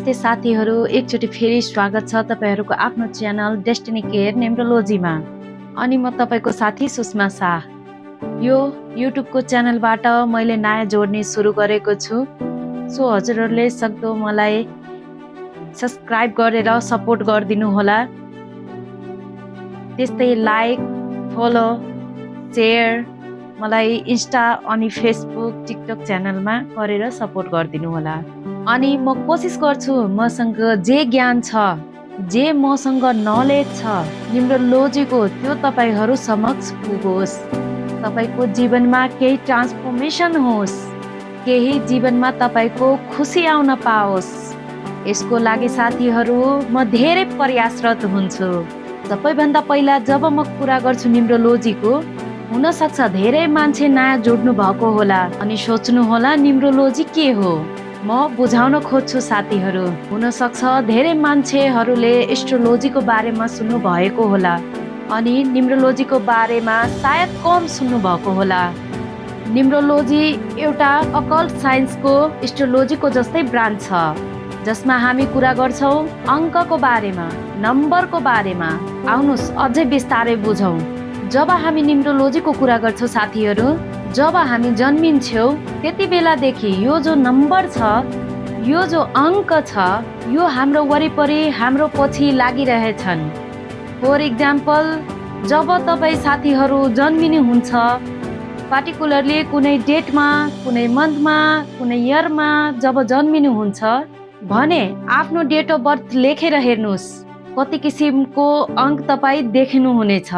नमस्ते साथीहरू, एकचोटि फेरि स्वागत छ तपाईहरूको आफ्नो च्यानल डेस्टिनी केयर न्युमरोलोजीमा। अनि म तपाईको साथी सुषमा शाह। यो युट्युबको च्यानलबाट मैले नयाँ जोड्ने सुरु गरेको छु। सो हजुरहरूले सक्दो मलाई सब्स्क्राइब गरेर सपोर्ट गरिदिनु होला। त्यस्तै लाइक, फलो, शेयर मलाई इन्स्टा अनि फेसबुक, टिकटक च्यानलमा गरेर सपोर्ट गरिदिनु होला। अनि म कोसिस गर्छु मसँग जे ज्ञान छ, जे मसँग नलेज छ न्युमरोलोजीको, त्यो तपाईहरू समक्ष पुगोस्। तपाईको जीवनमा केही ट्रान्सफर्मेसन होस्, केही जीवनमा तपाईको खुसी आउन पाओस्। यसको लागि साथीहरू म धेरै प्रयासरत हुन्छु। सबैभन्दा पहिला जब म कुरा गर्छु न्युमरोलोजीको, हुन सक्छ धेरै मान्छे नयाँ जोड्नु भएको होला अनि सोच्नु होला न्युमरोलोजी के हो। म बुझाउन खोज्छु साथीहरू। हुन सक्छ धेरै मान्छेहरूले एस्ट्रोलोजीको बारेमा सुन्नु भएको होला अनि न्युमरोलोजीको बारेमा सायद कम सुन्नु भएको होला। न्युमरोलोजी एउटा अकल्ट साइन्सको एस्ट्रोलोजीको जस्तै ब्रान्च छ, जसमा हामी कुरा गर्छौँ अङ्कको बारेमा, नम्बरको बारेमा। आउनुहोस् अझै विस्तारै बुझौँ। जब हामी न्युमरोलोजीको कुरा गर्छौँ साथीहरू, जब हामी जन्मिन्छौँ त्यति बेलादेखि यो जो नम्बर छ, यो जो अङ्क छ, यो हाम्रो वरिपरि, हाम्रो पछि लागिरहेछन्। फर इक्जाम्पल, जब तपाईँ साथीहरू जन्मिनुहुन्छ, पार्टिकुलरली कुनै डेटमा, कुनै मन्थमा, कुनै इयरमा जब जन्मिनुहुन्छ भने आफ्नो डेट अफ बर्थ लेखेर हेर्नुहोस्। कति किसिमको अङ्क तपाईँ देख्नुहुनेछ।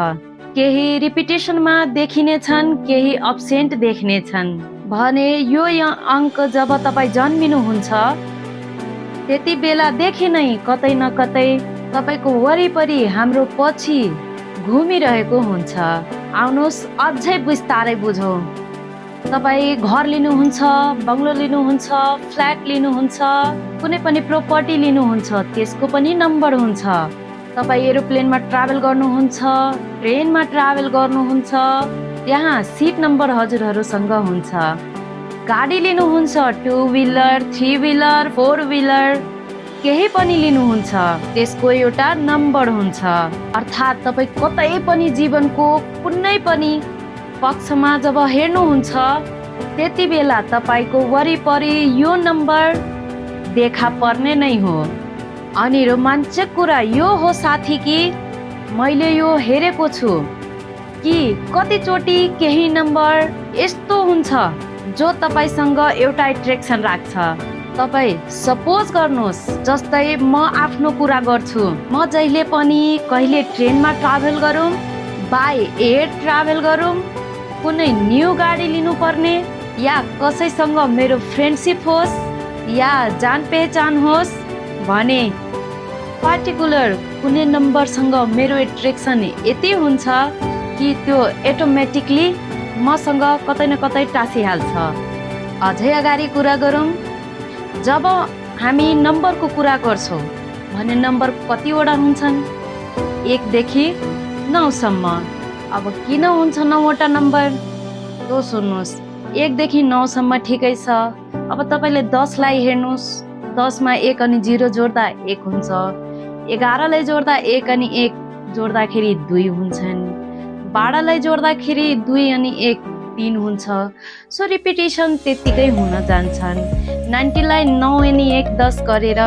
केही रिपिटेसनमा देखिनेछन्, केही अब्सेन्ट देखिनेछन्। भने यो अङ्क जब तपाईँ जन्मिनुहुन्छ त्यति बेलादेखि नै कतै न कतै तपाईँको वरिपरि, हाम्रो पछि घुमिरहेको हुन्छ। आउनुहोस् अझै विस्तारै बुझौँ। तपाईँ घर लिनुहुन्छ, बङ्गलो लिनुहुन्छ, फ्ल्याट लिनुहुन्छ, कुनै पनि प्रोपर्टी लिनुहुन्छ, त्यसको पनि नम्बर हुन्छ। तपाईँ एरोप्लेनमा ट्राभल गर्नुहुन्छ, ट्रेनमा ट्राभल गर्नुहुन्छ, त्यहाँ सिट नम्बर हजुरहरूसँग हुन्छ। गाडी लिनुहुन्छ, 2 व्हिलर, 3 व्हिलर, 4 व्हिलर, केही पनि लिनुहुन्छ, त्यसको एउटा नम्बर हुन्छ। अर्थात् तपाईँ कतै पनि जीवनको कुनै पनि पक्षमा जब हेर्नुहुन्छ त्यति बेला तपाईँको वरिपरि यो नम्बर देखा पर्ने नै हो। अनि रोमाञ्चक कुरा यो हो साथी कि मैले यो हेरेको छु कि कतिचोटि केही नम्बर यस्तो हुन्छ जो तपाईँसँग एउटा एट्र्याक्सन राख्छ। तपाईँ सपोज गर्नुहोस्, जस्तै म आफ्नो कुरा गर्छु, म जहिले पनि कहिले ट्रेनमा ट्राभल गरौँ, बाई एयर ट्राभल गरौँ, कुनै न्यू गाडी लिनुपर्ने, या कसैसँग मेरो फ्रेन्डसिप होस् या जान पहिचान होस् भने पार्टिकुलर कुनै नम्बरसँग मेरो एट्र्याक्सन यति हुन्छ कि त्यो अटोमेटिकली मसँग कतै न कतै टाँसिहाल्छ। अझै अगाडि कुरा गरौँ, जब हामी नम्बरको कुरा गर्छौँ भने नम्बर कतिवटा हुन्छन्? 1 देखि 9 सम्म। अब किन हुन्छ 9वटा नम्बर? तो सुन्नुहोस्, 1 देखि 9 सम्म ठिकै छ। अब तपाईँले 10 लाई हेर्नुहोस्, 10 मा 1 अनि 0 जोड्दा 1 हुन्छ। 11 लाई जोड्दा 1 अनि 1 जोड्दाखेरि 2 हुन्छन्। 12 लाई जोड्दाखेरि 2 अनि 1 3 हुन्छ। सो रिपिटेसन त्यत्तिकै हुन जान्छन्। 90 लाई 9 अनि 1 10 गरेर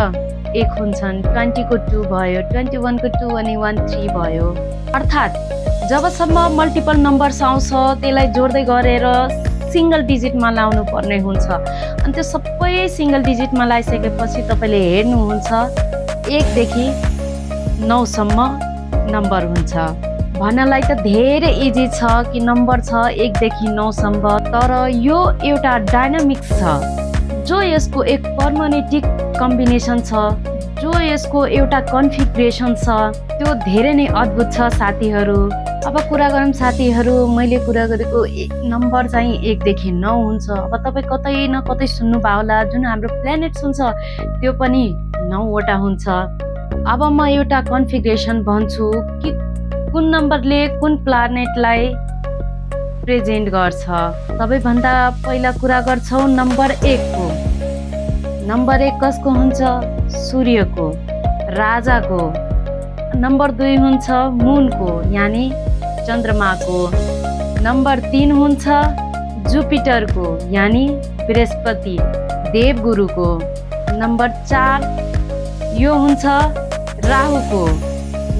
1 हुन्छन्। 20 को 2 भयो, 21 को 2 अनि 1 3 भयो। अर्थात् जबसम्म मल्टिपल नम्बर्स आउँछ त्यसलाई जोड्दै गरेर सिङ्गल डिजिटमा लाउनु पर्ने हुन्छ। अनि त्यो सबै सिङ्गल डिजिटमा लगाइसकेपछि तपाईँले हेर्नुहुन्छ 1 देखि 9 सम्म नम्बर हुन्छ। भन्नलाई त धेरै इजी छ कि नम्बर छ 1 देखि 9 सम्म, तर यो एउटा डाइनामिक्स छ, जो यसको एक पर्मनेटिक कम्बिनेसन छ, जो यसको एउटा कन्फिग्रेसन छ, त्यो धेरै नै अद्भुत छ साथीहरू। अब कुरा गरौँ साथीहरू, मैले कुरा गरेको नम्बर चाहिँ 1 देखि 9 हुन्छ। अब तपाईँ कतै न कतै सुन्नुभयो होला, जुन हाम्रो प्लेनेट्स हुन्छ त्यो पनि 9वटा हुन्छ। अब म एउटा कन्फिग्रेसन भन्छु कि कुन नम्बरले कुन प्लानेटलाई प्रेजेन्ट गर्छ। सबैभन्दा पहिला कुरा गर्छौँ नम्बर 1 को। नम्बर 1 कसको हुन्छ? सूर्यको, राजाको। नम्बर 2 हुन्छ मुनको यानि चन्द्रमाको। नम्बर 3 हुन्छ जुपिटरको यानि बृहस्पति देवगुरुको। नम्बर 4 यो हुन्छ राहुको।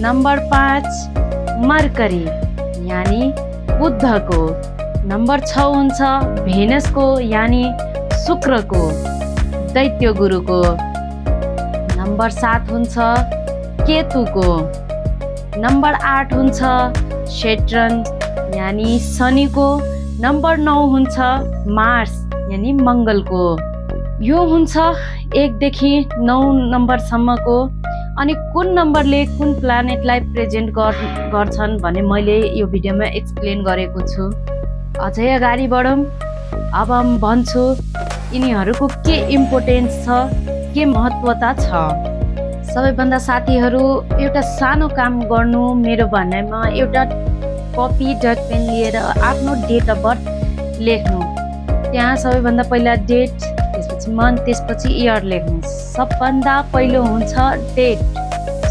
नम्बर 5 मर्करी यानि बुधको। नम्बर 6 हुन्छ भेनसको यानि शुक्रको दैत्य गुरुको। नम्बर 7 हुन्छ केतुको। नम्बर 8 हुन्छ सेट्रन यानि शनिको। नम्बर 9 हुन्छ मार्स यानि मङ्गलको। यो हुन्छ 1 देखि 9 नम्बरसम्मको। अनि कुन नम्बरले कुन प्लानेटलाई प्रेजेन्ट गर्छन् भने मैले यो भिडियोमा एक्सप्लेन गरेको छु। अझै अगाडि बढौँ। अब म भन्छु यिनीहरूको के इम्पोर्टेन्स छ, के महत्त्वता छ। सबैभन्दा साथीहरू एउटा सानो काम गर्नु, मेरो भनाइमा एउटा कपी डट पेन लिएर आफ्नो डेट अफ बर्थ लेख्नु। त्यहाँ सबैभन्दा पहिला डेट, त्यसपछि मन्थ, त्यसपछि इयर लेख्नु। सबभन्दा पहिलो हुन्छ डेट।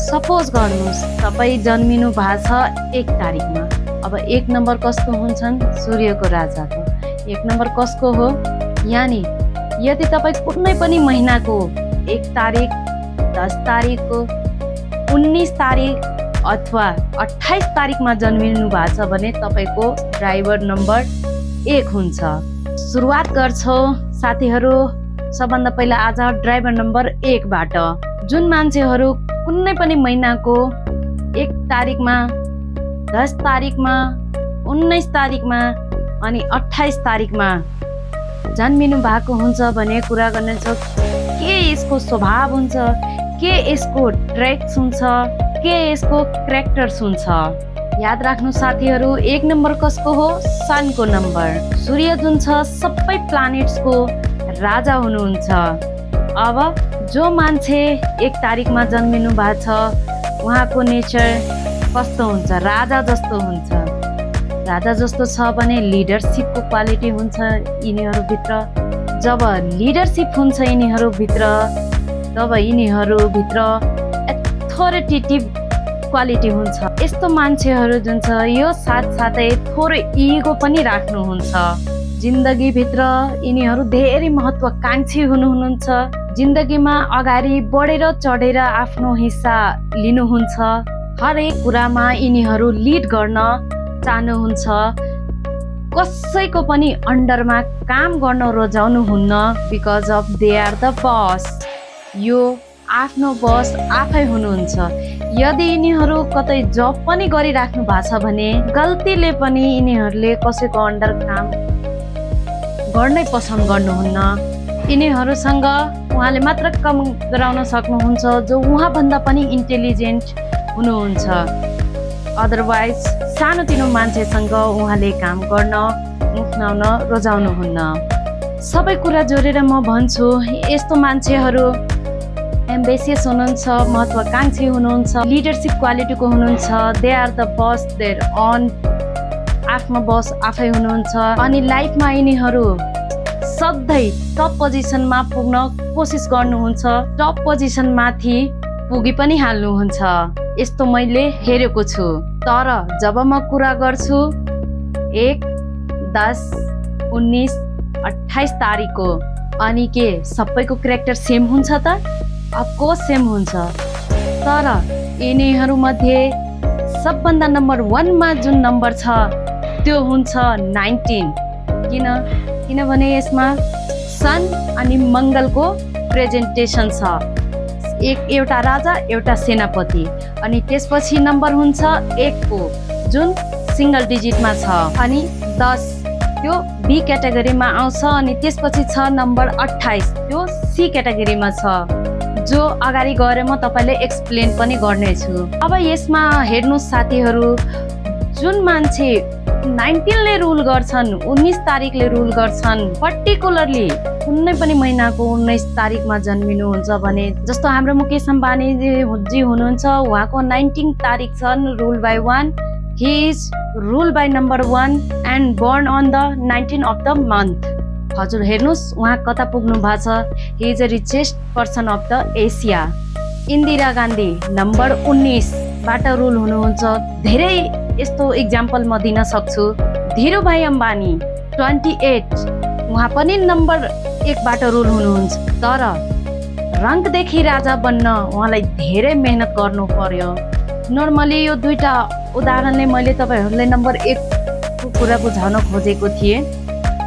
सपोज गर्नुहोस् तपाईँ जन्मिनु भएको छ 1 तारिकमा। अब 1 नम्बर कसको हुन्छन्? सूर्यको, राजाको। 1 नम्बर कसको हो? यानि यदि तपाईँ कुनै पनि महिनाको 1 तारिक, 10 तारिकको, 19 तारिक अथवा 28 तारिकमा जन्मिनु भएको छ भने तपाईँको ड्राइभर नम्बर 1 हुन्छ। सुरुवात गर्छौँ साथीहरू सबभन्दा पहिला आज ड्राइभर नम्बर 1 बाट। जुन मान्छेहरू कुनै पनि महिनाको 1 तारिकमा, 10 तारिकमा, 19 तारिकमा अनि 28 तारिकमा जन्मिनु भएको हुन्छ भने कुरा गर्नेछौँ के यसको स्वभाव हुन्छ, के यसको ट्रेक्स हुन्छ, के यसको क्यारेक्टर्स हुन्छ। याद राख्नु साथीहरू 1 नम्बर कसको हो? सनको नम्बर। सूर्य जुन छ सबै प्लानेट्सको राजा हुनुहुन्छ। अब जो मान्छे 1 तारिकमा जन्मिनु भएको छ उहाँको नेचर कस्तो हुन्छ? राजा जस्तो हुन्छ। राजा जस्तो छ भने लिडरसिपको क्वालिटी हुन्छ यिनीहरूभित्र। जब लिडरसिप हुन्छ यिनीहरूभित्र तब यिनीहरूभित्र अथोरिटेटिभ क्वालिटी हुन्छ। यस्तो मान्छेहरू जुन छ यो साथसाथै थोरै इगो पनि राख्नुहुन्छ। जिन्दगीभित्र यिनीहरू धेरै महत्त्वाकांक्षी हुनुहुन्छ। जिन्दगीमा अगाडि बढेर चढेर आफ्नो हिस्सा लिनुहुन्छ। हरेक कुरामा यिनीहरू लिड गर्न चाहनुहुन्छ। कसैको पनि अन्डरमा काम गर्न रोजाउनुहुन्न। Because of they are the boss. यो आफ्नो बस आफै हुनुहुन्छ। यदि यिनीहरू कतै जब पनि गरिराख्नु भएको छ भने गल्तीले पनि यिनीहरूले कसैको अन्डर काम गर्नै पसन्द गर्नुहुन्न। यिनीहरूसँग उहाँले मात्र काम गराउन सक्नुहुन्छ जो उहाँभन्दा पनि इन्टेलिजेन्ट हुनुहुन्छ। अदरवाइज सानोतिनो मान्छेसँग उहाँले काम गर्न मुख्नाउन रोजाउनुहुन्न। सबै कुरा जोडेर म भन्छु यस्तो मान्छेहरू एम्बिसियस हुनुहुन्छ, महत्त्वाकांक्षी हुनुहुन्छ, लिडरसिप क्वालिटीको हुनुहुन्छ। They are the boss there on. आफ्नो बस आफै हुनुहुन्छ। अनि लाइफमा यिनीहरू सधैँ टप पोजिसनमा पुग्न कोसिस गर्नुहुन्छ। टप पोजिसनमाथि पुगी पनि हाल्नुहुन्छ। यस्तो मैले हेरेको छु। तर जब म कुरा गर्छु 1, 10, 19, 28 तारिकको अनि के सबैको क्यारेक्टर सेम हुन्छ त? अफकोर्स सेम हुन्छ। तर यिनीहरूमध्ये सबभन्दा नम्बर 1 मा जुन नम्बर छ त्यो हुन्छ 19। किनभने यसमा सन अनि मङ्गलको प्रेजेन्टेसन छ। एउटा राजा, एउटा सेनापति। अनि त्यसपछि नम्बर हुन्छ 1 को जुन सिङ्गल डिजिटमा छ। अनि 10 त्यो बी क्याटेगोरीमा आउँछ। अनि त्यसपछि छ नम्बर 28 त्यो सी क्याटेगोरीमा छ जो अगाडि गएर म तपाईँले एक्सप्लेन पनि गर्नेछु। अब यसमा हेर्नुहोस् साथीहरू जुन मान्छे 19ले रुल गर्छन्, 19 तारिकले रुल गर्छन्, पर्टिकुलरली कुनै पनि महिनाको 19 तारिकमा जन्मिनुहुन्छ भने जस्तो हाम्रो मुकेश अम्बानी जी हुनुहुन्छ उहाँको 19 तारिक छन्। Rule by 1 he is rule by number 1 and born on the 19th of the month। हजुर हेर्नुहोस् उहाँ कता पुग्नु भएको छ। He is a richest person of the Asia. Indira Gandhi number 19 बाट रुल हुनुहुन्छ। धेरै यस्तो इक्जाम्पल म दिन सक्छु। धीरुभाइ अम्बानी 28 उहाँ पनि नम्बर 1 बाट रुल हुनुहुन्छ। तर रङ्कदेखि राजा बन्न उहाँलाई धेरै मेहनत गर्नु पर्यो। नर्मली यो दुईटा उदाहरणले मैले तपाईँहरूलाई नम्बर 1 को कुरा बुझाउन खोजेको थिएँ।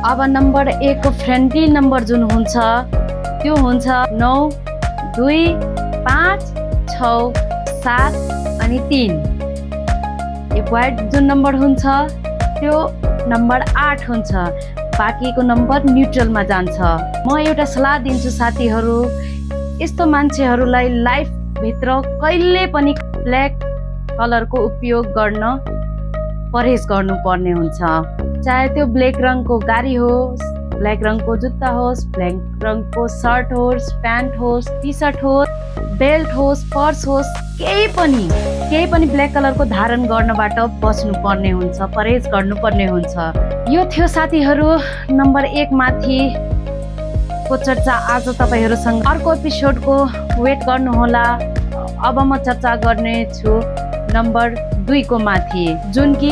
अब नम्बर 1 को फ्रेन्डली नम्बर जुन हुन्छ त्यो हुन्छ 9, 2, 5, 6, 7 अनि 3। एक्वायर्ड जुन नम्बर हुन्छ त्यो नम्बर 8 हुन्छ। बाँकीको नम्बर न्युट्रलमा जान्छ। म एउटा सल्लाह दिन्छु साथीहरू, यस्तो मान्छेहरूलाई लाइफभित्र कहिले पनि ब्ल्याक कलरको उपयोग गर्न परहेज गर्नुपर्ने हुन्छ। चाहे त्यो ब्ल्याक रङको गाडी होस्, ब्ल्याक रङको जुत्ता होस्, ब्ल्याक रङको सर्ट होस्, प्यान्ट होस्, टी सर्ट होस्, बेल्ट होस्, पर्स होस्, केही पनि ब्ल्याक कलरको धारण गर्नबाट बच्नुपर्ने हुन्छ, परहेज गर्नुपर्ने हुन्छ। यो थियो साथीहरू नम्बर 1 माथि को चर्चा। आज तपाईँहरूसँग अर्को एपिसोडको वेट गर्नुहोला। अब म चर्चा गर्ने छु नम्बर 2 को माथि, जुन कि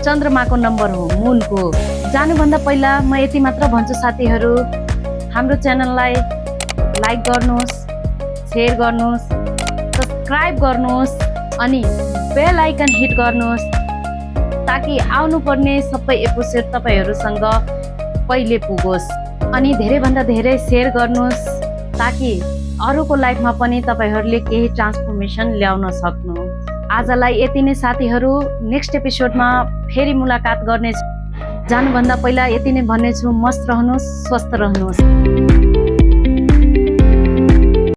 चन्द्रमाको नम्बर हो, मुनको। जानुभन्दा पहिला म यति मात्र भन्छु साथीहरू, हाम्रो च्यानललाई लाइक गर्नुहोस्, सेयर गर्नुहोस्, सब्सक्राइब गर्नुहोस् अनि बेल आइकन हिट गर्नुहोस्, ताकि आउनुपर्ने सबै एपिसोड तपाईँहरूसँग पहिले पुगोस्। अनि धेरैभन्दा धेरै सेयर गर्नुहोस्, ताकि अरूको लाइफमा पनि तपाईँहरूले केही ट्रान्सफर्मेसन ल्याउन सक्नु। आजलाई यति नै साथीहरू। नेक्स्ट एपिसोडमा फेरि मुलाकात गर्नेछु। जानुभन्दा पहिला यति नै भन्नेछु, मस्त रहनुहोस्, स्वस्थ रहनुहोस्।